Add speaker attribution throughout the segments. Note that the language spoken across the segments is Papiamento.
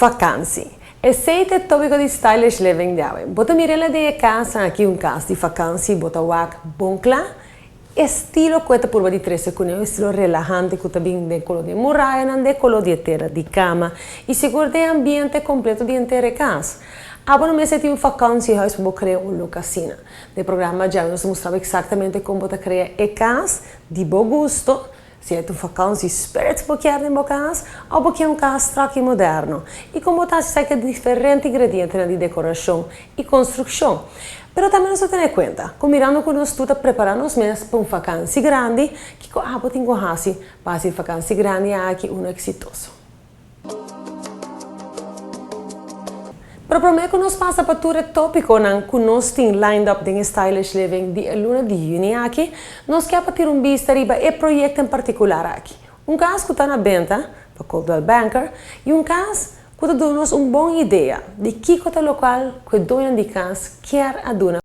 Speaker 1: Vakansi. Esei ta e tópiko di Stylish Living di awe. Bo ta mira el den e kas aki, un kas di vakansi, bo ta wak bon kla. Estilo ku e ta purba di trese kuné, un estilo relahante ku ta bin den koló di e murayanan, den koló di e tera di kama i sigur den e ambiente kompleto di henter e kas. Abo no mester tin un vakantiehuis pa bo krea un look asina. Den e programa djawe nos ta mustra bo eksaktamente kon bo ta krea e kas di bo gusto, si e ta un vakantie spirit bo kier den bo kas òf bo kier un kas strak i moderno i kon bo ta hasi esaki ku diferente ingredientenan di dekorashon i konstrukshon. Pero tambe nos ta tene kuenta ku mirando ku nos tur ta prepará nos mes pa un vakansi grandi, kiko abo tin ku hasi pa hasi e vakansi grandi aki unu eksitoso? Pero promé ku nos pasa pa tur e tópikonan ku nos tin lined up den e Stylish Living di e luna di yüni aki, nos ke pa tira un bista riba e proyekto en partikular aki. Un kas ku ta na benta pa Coldwell Banker i un kas ku ta duna nos un bon idea di kiko ta lokual ku e doñonan di kas kier a duna.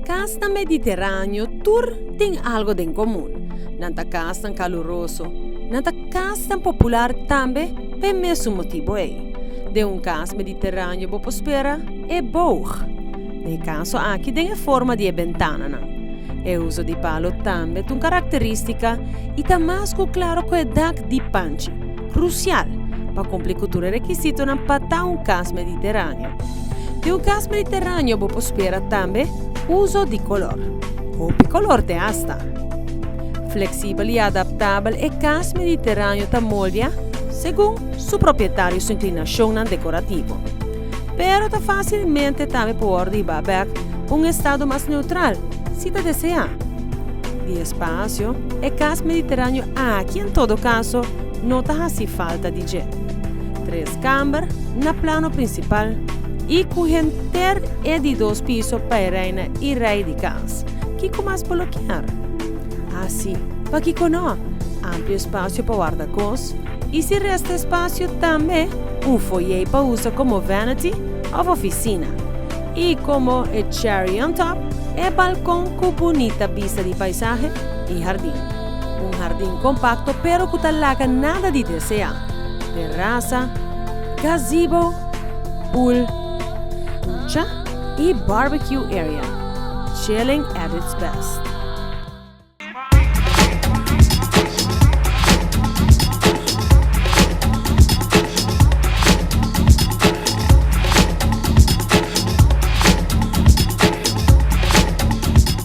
Speaker 1: Kasnan mediteraneo tur tin algo den komun. Nan ta kasnan kaluroso. Nan ta kasnan popular tambe pa e mesun motibu ei. Den un kas mediteraneo bo por spera e boog, den e kaso aki den e forma di e bentananan. E uso di palo tambe ta un karakterístika i ta mas ku klaro ku e dak di panchi, krusial pa kumpli ku tur e rekisitonan pa ta un kas mediteraneo. Den un kas mediteraneo bo por spera tambe uso di kolor. Hopi kolor te asta. Fleksibel i adaptabel e kas mediteraneo ta moldia segun su propietario su inklinashonnan dekorativo. Pero ta fásilmente tambe por wòrdu hibá bèk pa un estado mas neutral, si ta deseá. Di espasio, e kas mediteraneo aki en todo kaso no ta hasi falta di dje. Tres kamber na plano prinsipal i ku henter e di dos piso pa e reina i rei di kas. Kiko mas bo lo kier? Ah si, pakiko no? Amplio espasio pa warda kos i si resta espasio tambe un foyer pa usa komo vanity òf ofisina. I komo e cherry on top, e balkon ku bunita bista di paisahe i hardin. Un hardin kompakto pero ku ta laga nada di deseá. Terasa, gazebo, pool, ducha i barbecue area. Chilling at its best.